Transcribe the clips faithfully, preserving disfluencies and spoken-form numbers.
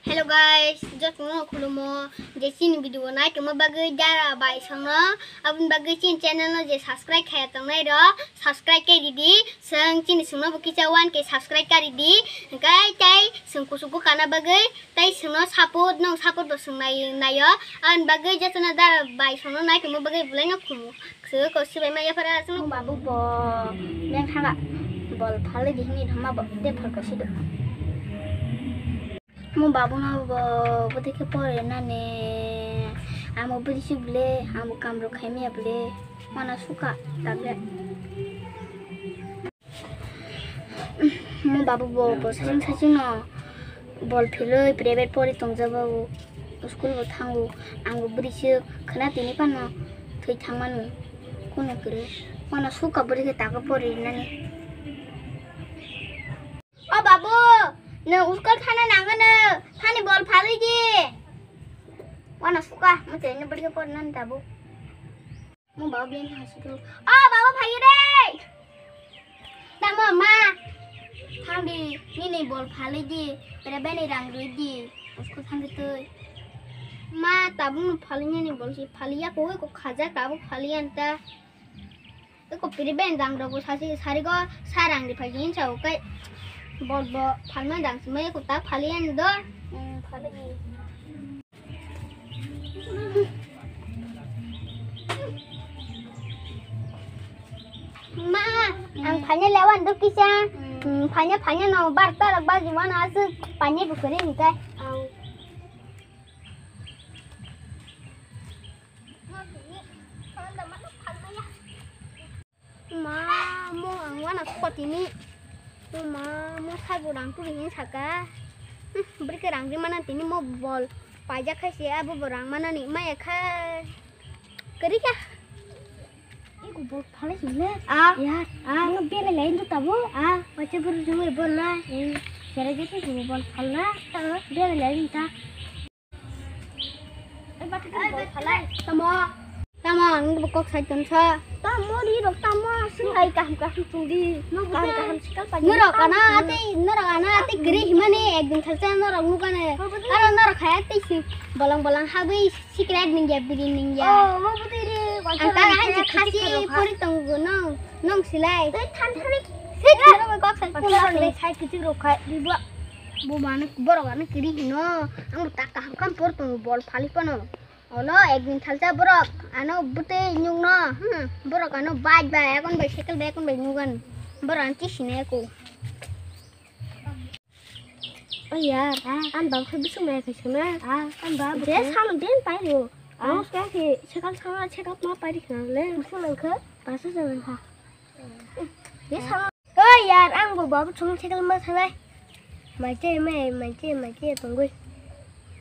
Hello guys, jotono khulumo. Je chini video nai tongma bagwi dara bai songno, aboni bagwi chini channel no je subscribe khaya tongnai ro, subscribe khe ridi. Song chini songno bo kisa one K subscribe kha ridi. Hingkai tai song kusugo kana bagwi tai songno support, nong support bo song nai nayo. Aboni bagwi jotono dara bai songno nai tongma bagwi belai no khumu. Sui ko sibai ma yaphara aswk. Mo babu bo beng thaga bol phalwi di hini thangma bo de phal kaisi do. Mo babu no bo bwtwi khe pore nani amo bwtwi si bwle amo kam rok khai maya bwle mana suka tablet. Mo babu bo bo saching saching no bol philwi private pori tongjago, school bo thango, ang bo bwrwi se khwna tini phano thwi thangmani kunu kwrwi. Wano suka bwrwi khe tago pori rinani. O babu, nwng school thana nangano, thani bol phalwi di. Wano suka, mwchai no bwrwi khe pori nani tabuk. Mo baba bini hasi ko. O baba, phai re. Tamo ma. Thangdi, nini bol phalwi di. Pere bini rang rwi di. Usko thangdi twi. Ma, tabuk no phalwi nini bol si phalwi ya ko, ko khaja tabuk phalwi anta. Ko pere bini rang rok sasi sari go sa rang di phai hin sa o kai. Bol bo phalma dang si mai ko ta phalwi an do. Hmm, phalwi. Ma, ang phaina lewan do kisa. Hmm, phaina, phaina no bar ta rok baji mana aswk phaina bukuri ni kai. Ang. Ma, mo ang wana kotini. O ma, mo saibo rang tuli hin saka. Hmm, bwrwi khe rang ri mana tini mo bol paijak khai se abo bo rang mana ni maya khai. Kwrwi kha. Ego bol phalai sile. Ah, ya, ah. Ano bele lai ndu tabo. Ah, pacha buru juwe bol na. Eh, sere je tu bol phalna. Ah, bele lai ndu ta. Tamo. Tamo, ang bo kok sai ton sa. Tamo ri rok tamo, sing ai kaham kaham tong di. Kaham kaham sikal pa. Norok ana ati, norok ana ati kiri himani ekdin thalsa norok nukane. Aro norok hai ati si bolong bolong habwi sikret ningya biri ningya. Oh, mo butiri. Ang ta hai khasi pori tongo no. Nong silai. Tei than thani. Tei than thani kok sai. Sai kichik rok khai. Bo mane borok ano kiri hino. Ang ta kaham kaham por tongo bol phali pano. Olo ekdin thalsa borok ano bwtwi nukno, hmm, borok ano bike bai, ekon bai cycle bai, ekon bai nugan. Borok ano tisini eko. O yar, ah, an bab khe bising bai khaisana. Ah, an bab je khe. Samung din pai ro. Ah, kya khe sekal sama sekal ma pai ri khna le. Bising nang khe? Pasa jalan kha. O yar, ang bo babu chung cycle ma thanai. Mai che mai, mai che, mai che tongoi.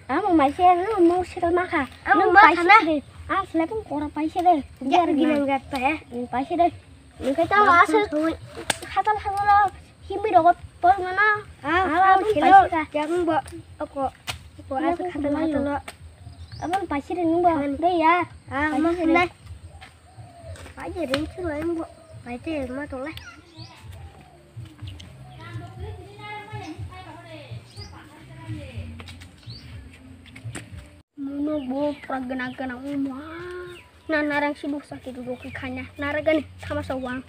Ang bo mai che, no mo cycle ma kha. Ang bo ma thanai. Ang sele pung kora pai se de. Ya, ginang gat pa ya. Pai se de. Nung khe tamo aswk. Hatal hatal himwi rogo pol mano. Ang ang ang khelo. Yang bo oko. Oko aswk hatal hatal. Abang pai se de nung bo. De ya. Ah, ma khnai. Pai je ring chhurwi ang bo. Pai te ma tong lai. Muno bo pura gana gana uma. Na narang si busa ki dugo ki khanya. Naragani thama sa wang.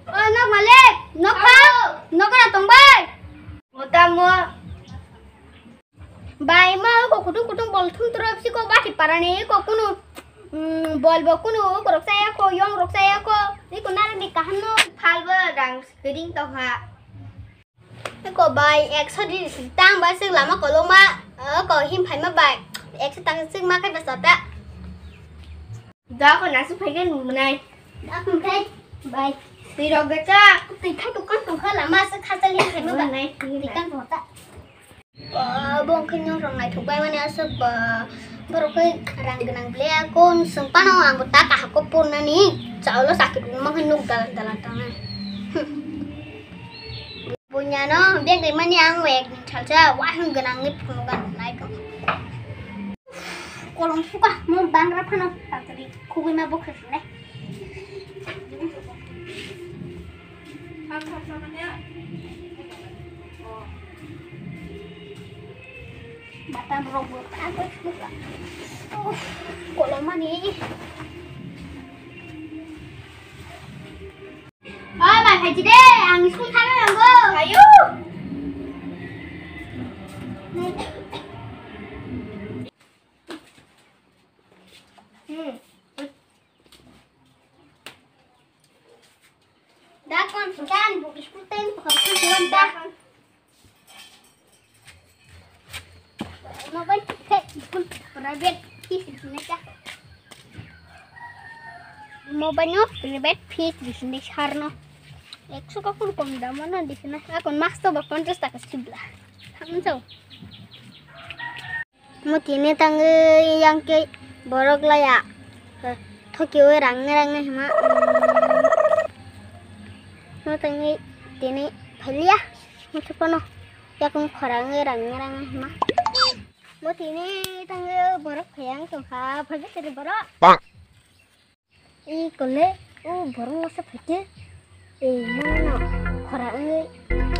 O nok malik, nok pa, nok na tong bai. Mota mo. Bai ma ko kutung kutung bol thum tro si ko bati parani ko kunu, mm, bol bo kunu ko rok saya ko yong rok saya ko. Ni ko narang ni kaham no. Phal bo rang ring to ha. Ko bai ekso di tang bai sik lama koloma, eh, ko him phaima bai ekso tang sik ma khai basa ta. Da ko nasu phai kan nai. Da ko khai bai. Twi rok da cha. Twi khai to kan to kha lama sik kha cha li phaima ba. Nai. Twi kan to ta. Ba, bo khe nyong rong nai thok bai mani aswk ba. Borok khe rang gwnang ble akon sung pano ang bo ta kaham ko purnani. Chaulo sakit mo khe nuk dalan dalan tang. Bunyano bag rimani ang wek salsa wahung gwnangni phunukgan nai ko. Kolom suka mo bangra phano tatri khugui ma bokhe sile. Batam rok bo ta ko suka. Oh, kolomani. Oi, ma phaidi de, ang school thangna nango. Ayo. Hmm. Da kon sudan bu school time ko ko da. Mo ban ke school private fees ni ta. Mo ban no private fees di sini sarno. Ekso ka kun kom da mo no di sini. Akon mas to ba ponchas taka sibla. Hamso. Mo tini tangwi yang ke borok laya. Thokiwi rang rang hima. Mo tangwi tini phalia. Mo thupono yakung khorang rang rang hima. Mo tini tangwi borok phayang tongkha. Phagwi tiri borok. I kole, o borok masa phaikhe, e, nono khora wngwi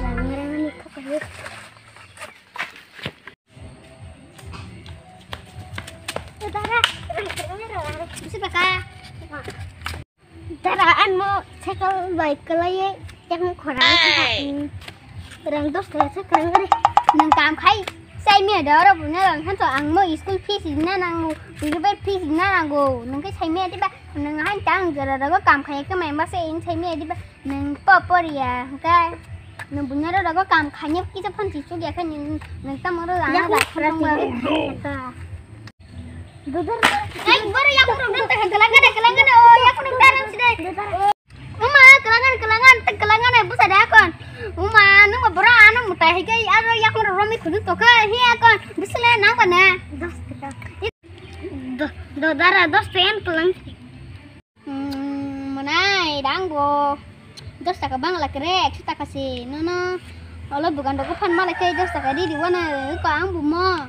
rang rang ni khapai. O dara, bisi baka. Dara, ano cycle bai kwlaiwi yang khora wngkha. Rang dos taka se kwrwng ri. Nwng kam khai, sai miya da oro buino rang khan to ang mo school fees rina nango, private fees rina nango. Nwng khe sai miya diba, nwng hai tang jora rogo kam khai khe mai ma se in sai miya diba. Nwng po poriya hwnkhe nwng buino ro rogo kam khainai kisa phone si chukya khe nwng, nwng tamo ro lana da khorang ba. Dudar. Ai, boro yakung rok dan tang kwlangkha de, kwlangkha de, o yakung rok dan side. Uma, kwlangan, kwlangan, kwlangan, busa de akon. Uma, nung ba bora ano mutai hai kai, aro yakung ro romi khudu to kai, hi akon, busle nang ba ne. Dos taka. Do, do dara dos taka en kwlang. Hmm, monai, dang bo. Dos taka bang la kre, ekso taka se, no, no. Olo dukan rok phan malai kai dos taka di di wana, ko ang bu mo.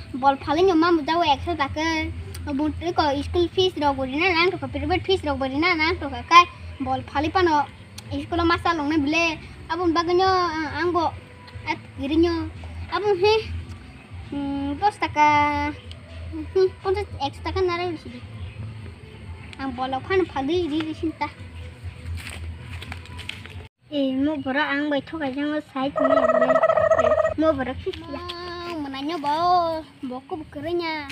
Bol phali nyo mamu jago ekso taka. Bun ko school fees rok bo rina nang to ka, private fees rok bo rina nang to ka kai. Bol phali pano school o masa longnai bile. Abun bagwi nyo, ah, ang bo at giri nyo. Abun he, hmm, dos taka, hmm, ponchas, ekso taka nara bisi di. Ang bol phano phali di di sinta. Eh, mo borok ang bai thokai jang side ni able. Mo borok sisi ya. Mang, mananyo bo, bokku bukurenya.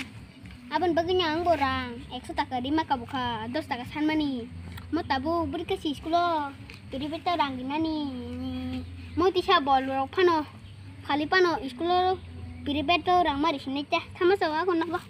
Abon bagwi no ang bo rang ekso taka rima ka bukha, dos taka sanmani. Mo tabuk bwrwi khe si school o, private o rang rinani. Mo tisa bol rok phano, phali phano school o private o rang mari sinai ta. Thama sao ako nogo.